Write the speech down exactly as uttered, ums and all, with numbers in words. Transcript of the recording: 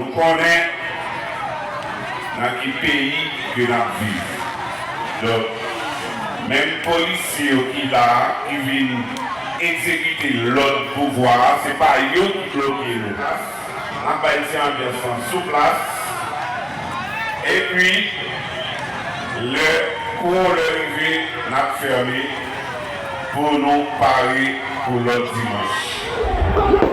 Nou konnen nan ki peyi ke n ap viv. Donk, menm polisye yo ki la a, ki vin egzekite lòd pouvwa a, se pa yo ki bloke nou. N ap bay ti anbyans lan sou plas. Epi, lè kou lè rive, n ap fèmen pou nou pare pou lòt dimanch.